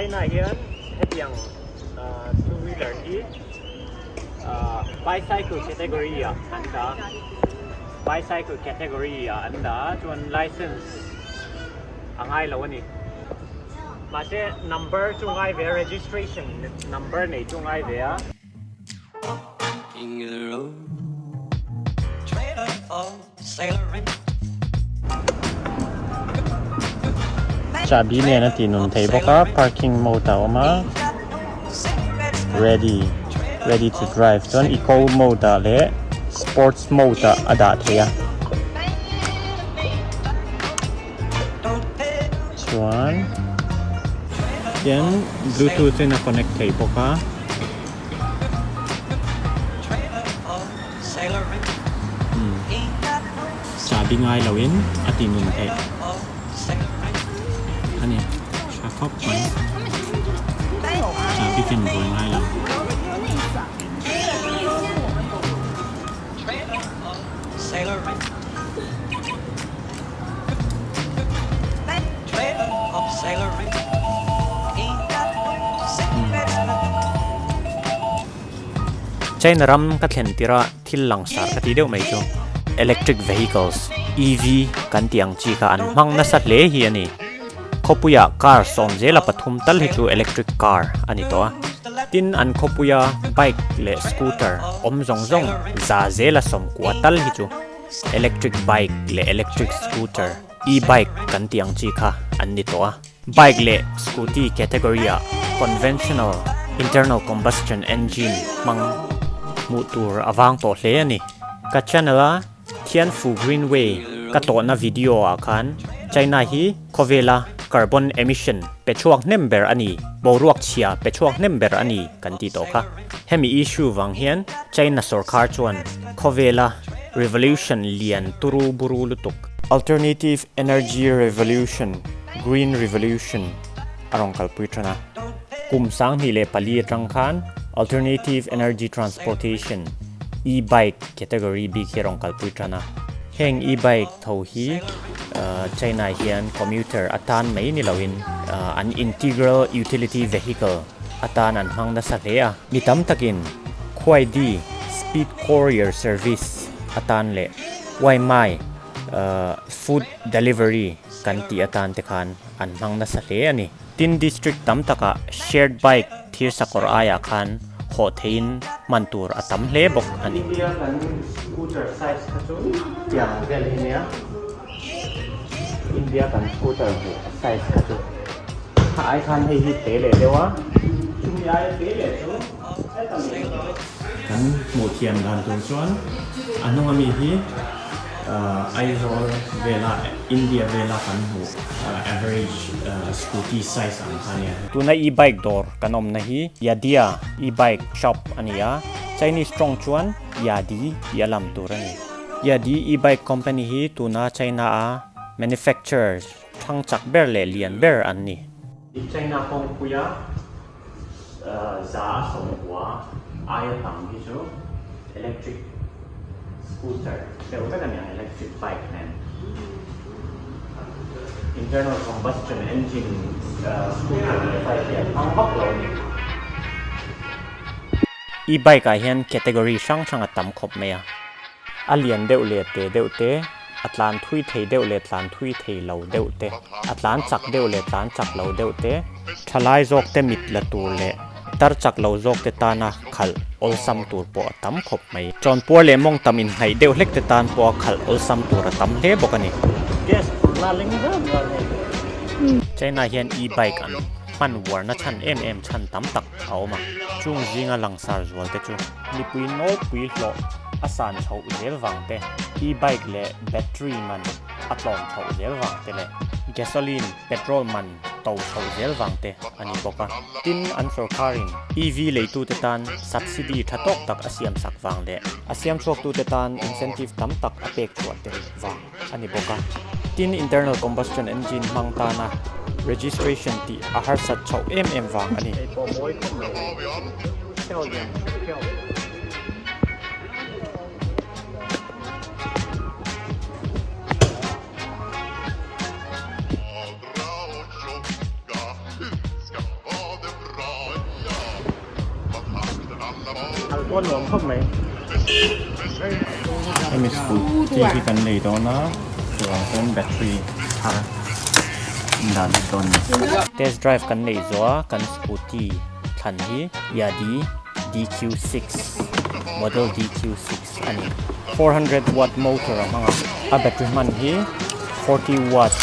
China hian hetiang two wheeler hi bicycle category ah an dah a, bicycle category ah an dah a chuan license a ngai lo a ni. Mahse number chu ngai ve a registration number nei chu ngai ve a. Chahbi nen a tih nun thei bawk a parking mode a awm a ready ready to drive chuan eco mode ah leh sports mode ah a dah thei a chuan hian bluetooth in a connect thei bawk a. Chahbi ngai loin a ti nun theih a ni. Tha khawp mai. Chahbi ken buai ngai lo. China ram ka thlen tirh a thil langsar ka tih deuh mai chu electric vehicles, EV, kan tih ang chi kha an hmang nasa hle hi a ni. Khawpuiah car sawm zela pathum tal hi chu electric car a ni tawh a. Tin an khawpuia bike leh scooter awm zawng zawng za zela sawmkua tal hi chu electric bike leh electric scooter, e-bike kan tih ang chi kha an ni tawh a. Bike leh scooty category ah conventional internal combustion engine hmang hmuh tur a vang tawh hle a ni. Ka channel a Tianfu Greenway ka tlawhna video ah khan China hi khawvela carbon emission pe chhuak hnem ber a ni, boruak chhia pe chhuak hnem ber a ni kan tih tawh kha. Hemi issue vang hian China sorkar chuan khawvela revolution lian turu buru lutuk, alternative energy revolution, Green Revolution a rawn kalpui tan a. Kum 2004 atang khan Alternative Energy Transportation, E-bike, category bik hi a rawn kalpui tan a. Heng e-bike tho hi China hian commuter atan mai ni loin an integral utility vehicle atan an hmang nasa hle a. Mi tam takin Kuaidi speed courier service atan leh Waimai food delivery kan tih atan te khan an hmang nasa hle a ni. Tin district tam takah shared bike thir sakawr aiah khan hawh theihin hman tur a tam hle bawk a ni. India kan scooter size kha chu tiang vel hi nia, India kan scooter hmuh size kha chu kha ai khan hei hi te leh deuh a, chumi aia te leh chu heta mi. Kan hmuh thiam dan tur chuan a hnung ami hi. Aizawl vela India vela kan hmuh average scooty size ang kha ania. Tuna e-bike dawr kan awmna hi Yadia e-bike shop a ni a, Chinese tawng chuan Yadi tih a lam tur a ni. Yadi e-bike company hi tuna China a manufacturers thlang chak ber leh lian ber an ni. China kawngpuia 190 aia tam hi chu electric scooter deuh vek a ni ang electric bike nen internal combustion engine scooter leh bike hi an hmang vak lo a ni. E-bike ah hian category hrang hrang a tam khawp mai a, a lian deuh leh te deuh te. A tlan thui thei deuh leh tlan thui thei lo deuh te, a tlan chak deuh leh tlan chak lo deuh te, thalai zawk te mit la tur leh tar chak lo zawk te tana khalh awlsam tur pawh a tam khawp mai. Chawnpuar leh mawng tam inhnaih deuh hlek te tan pawha khalh awlsam tur a tam hle bawk a ni. China hian e-bike an hman uarna chhan em em chhan tam tak a awm a, chung zinga langsar zual te chu mipui nawlpui hlawh a san chhoh zel vang te, e-bike leh battery man a tlawm chhoh zel vang te leh gasoline, petrol man to chhoh zel vang te a ni bawk a. Tin, an sorkarin EV leitute tan subsidy tha tawk tak a siam sak vang leh a siam chhuaktute tan incentive tam tak a pek chhuah te vang a ni bawk a. Tin, internal combustion engine hmang tana registration tih a harsat chhoh em em vang a ni. pawh a nuam khawp mai. Hemi scooty hi kan lei dawn a chuvang chuan battery thar an dah lut dawn a ni. Test drive kan neih zawh a kan scooty thlan hi Yadi DQ6 model DQ6 a ni. 400 watt motor a hmang a, a battery hman hi 40 watt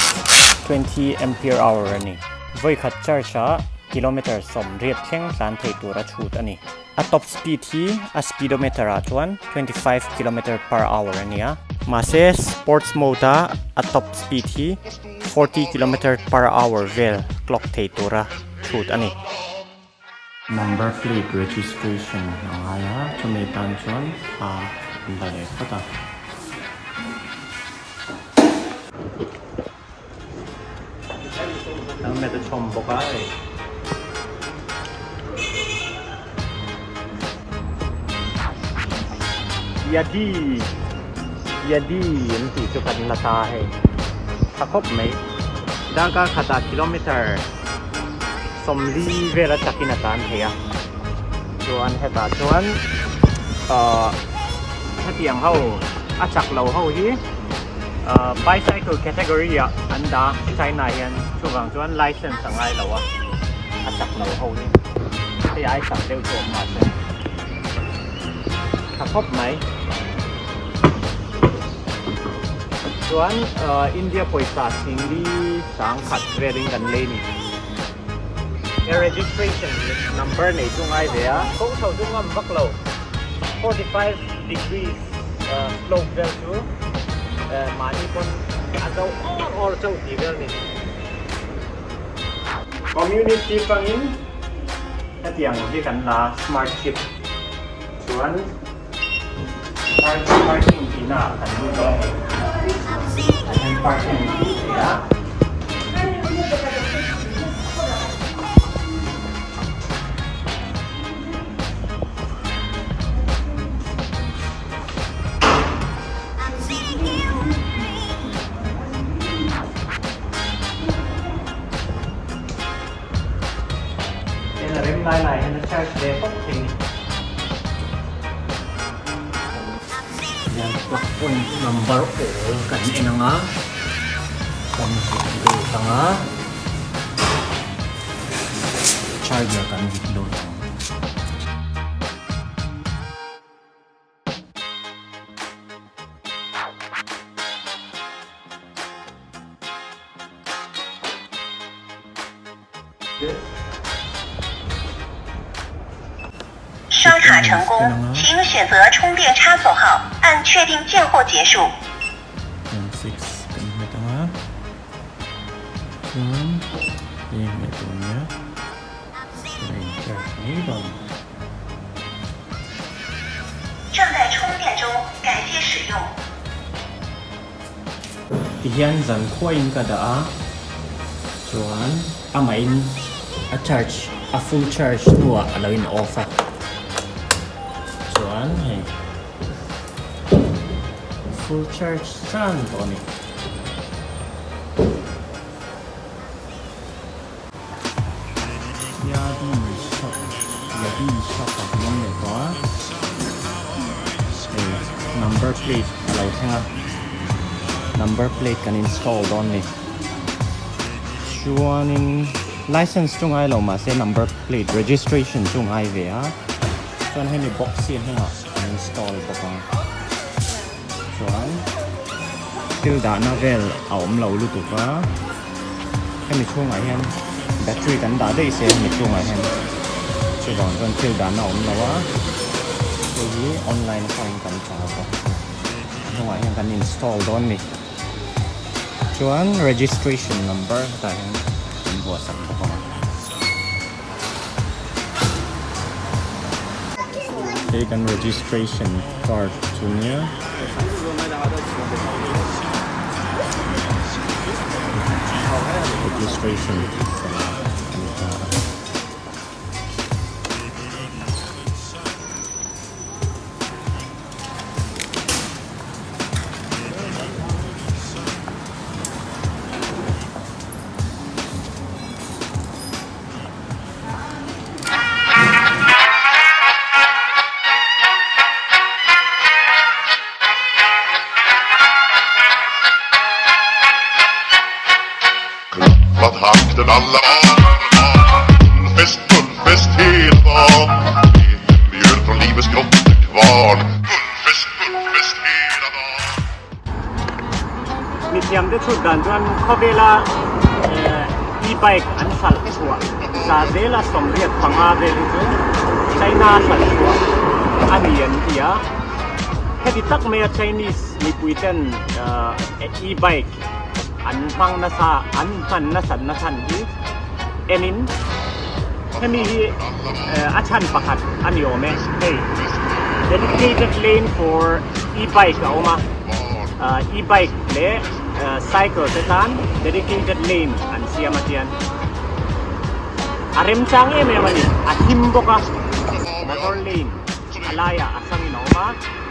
20 ampere hour a ni. Vawikhat charge ah kilometer 80 thleng tlan thei tur a chhut a ni. A top speed hi a speedometer ah chuan 25 kilometer per hour a ni a. Mahse sports mode a a top speed hi 40 kilometer per hour vel clock thei tura chhut a ni. Number plate registration a ngai a, chumi tan chuan thla an la leh phawt a. Helmet a chhawm bawk a hei. Yadi Yadi an tih chu kan la ta hei. Tha khawp mai. Darkar khatah kilometer 40 vel a chakin a tlan thei a. Chuan hetah chuan ahh hetiang ho a chak lo ho hi ahh bicycle category ah an dah a China ah hian chuvang chuan license a ngai lo a a chak lo ho hi hei ai chak deuh chu awm mahse tha khawp mai chuan ahh India pawisa singli sangkhat velin kan lei a ni. He registration number nei chu ngai ve a. Kawng chho chu ngam vak lo. 45 degrees slope vel chu mahni pawn a zo awr awr chauh tih vel ni. Community tangin hetiang hi kan la smart chip chuan parking tihna ah kan lut dawn a ni. Tah hian parking tih theih a. Heng a rem lai lai hian a charge ve fawk thei ni. Hian plug point number awl kan en ang a, kan zuk lut ang a, charger kan zuk lut ang. 刷卡成功， 请选择充电插座号， 按确定键后结束。正在充电中， 感谢使用。 Ti hian zan khuain ka dah a, chuan amahin a charge a full charge hnuah a lo in off a, chuan hei full charge zan tawh a ni. Yadi shop Yadi shop ah kan awm leh tawh a hei number plate a lo thleng a number plate kan install dawn a ni chuanin license chu ngai lo mahse number plate registration chu ngai ve a chuan hemi box hi a hnungah kan install bawk ang chuan thil dahna vel a awm lo lutuk a hemi chhungah hian battery kan dah daih se hemi chhungah hian chuvang chuan thil dahna a awm lo a hei hi online atangin kan chah bawk a hnungah hian kan install dawn a ni chuan registration number hetah hian kan buatsak bawk ang. Hei kan registration card chu nia. Registration a ni ta a. dan chuan khawvela e-bike an hralh chhuah za zela 85 vel hi chu China hralh chhuah a ni an ti a. Heti tak maia Chinese mipui ten e-bike an hmang nasa an hman nasat na chhan hi enin hemi hi a chhan pakhat a ni awm e. Hei dedicated lane for e-bike a awm a, e-bike leh cycle te tan dedicated lane an siam a tian a remchang em em a ni, a him bawk a, motor lane a laiah a hrangin a awm a,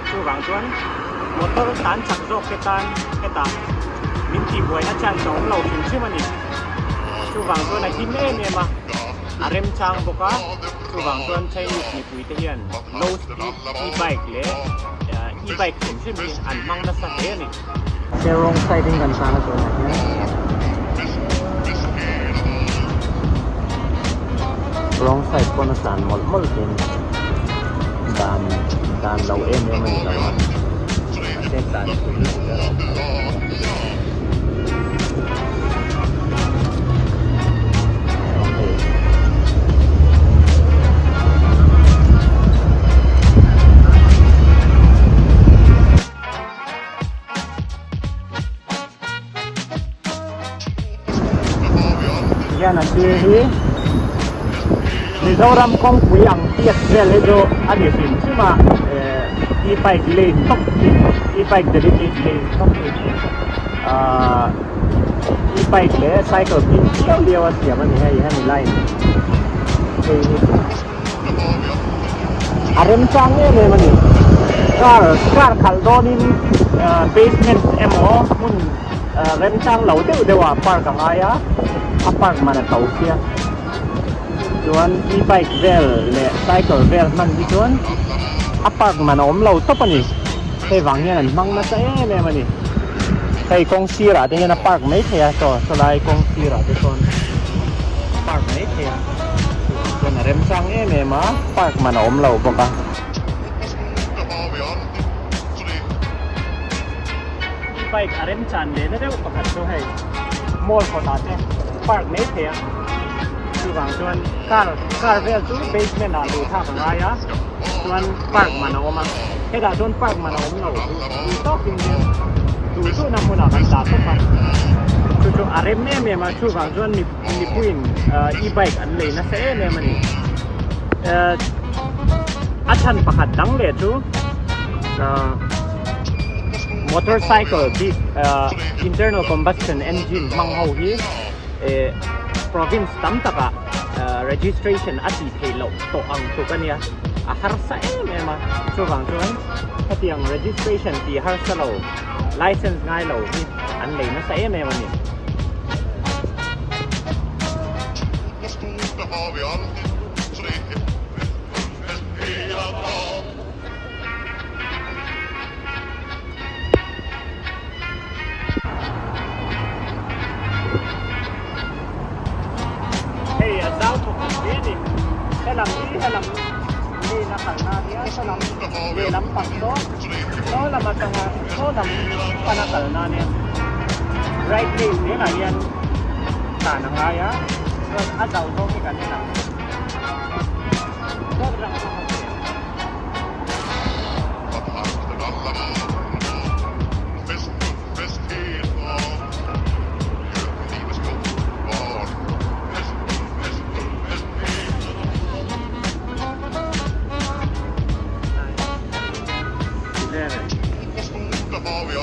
chuvang chuan motor tan chak zawk te tan hetah min tihbuaina chance a awm lo hrim hrim a ni. Chuvang chuan a him em em a, a remchang bawk a, chuvang chuan Chinese mipui te hian low speed e-bike leh e-bike hrim hrim hi an hmang nasa hle a ni. Serong side in kan tan a tunah hian. Wrong side pawn a tlan mawlh mawlh thei a ni. Dan dan lo em em a ni lo a. Mahse tlan pui lutuk erawh a phal lo bawk a. Hian a sir hi Mizoram kawngpui ang tiat vel hi chu a ni hrim hrim a eh e-bike lane tawp hi e-bike dedicate lane tawp hi ahh e-bike leh cycle bik liau liau a siam a ni hei hemi line phei hi. A remchang em em a ni. Car car khalh dawnin basement emaw hmun remchang lo deuh deuh ah park a ngai a, a park man a to sia. Chuan e-bike vel leh cycle vel hman hi chuan a park man a awm lo tawp a ni. Hei vang hian an hmang nasa em em a ni. Hei kawng sirah te hian a park mai thei a, saw sawlai kawng sirah te sawn a park mai thei a. Chuan a remchang em em a, park man a awm lo bawk a. Bike a remchan leh na deuh pakhat chu hei mall kawtah te park mai thei a, chuvang chuan car car vel chu basement ah luh thlak a ngai a, chuan park man a awm a, hetah chuan park man a awm lo duh tawkin hian duh duhna hmunah kan dah tawp a, chu chu a rem em em a, chuvang chuan mi. Mipuiin e-bike an lei nasa em em a ni. A chhan pakhat dang leh chu motorcycle bik internal combustion engine hmang ho hi province tam takah registration a tih theih loh tawh ang tluk a nia. A harsa em em a, chuvang chuan hetiang registration tih harsa lo license ngai lo hi an lei nasa em em a ni. Hei a zau thawk ang hle a ni. Helam hi helam lane a kalna a nia, sawlam lehlam pang saw saw lam atanga saw lam pana kalna a nia. Right lane zelah hian tlan a ngai a, chuan a zau zawng hi kan en ang. Dawt rang a hmu thei ang.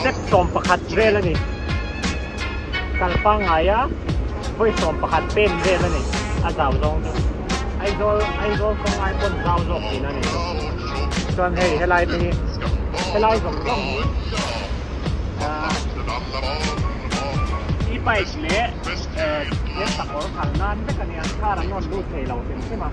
Step 11 vel a ni. Kal pangngai a vawi 11 pen vel a ni a zau zawng chu. Aizawl Aizawl kawng ai pawn zau zawk tihna a ni. Chuan hei helai te hi helai zawng zawng hi e-bike leh thil sakawr khalh nan vek a nia car an rawn lut thei lo hrim hrim a.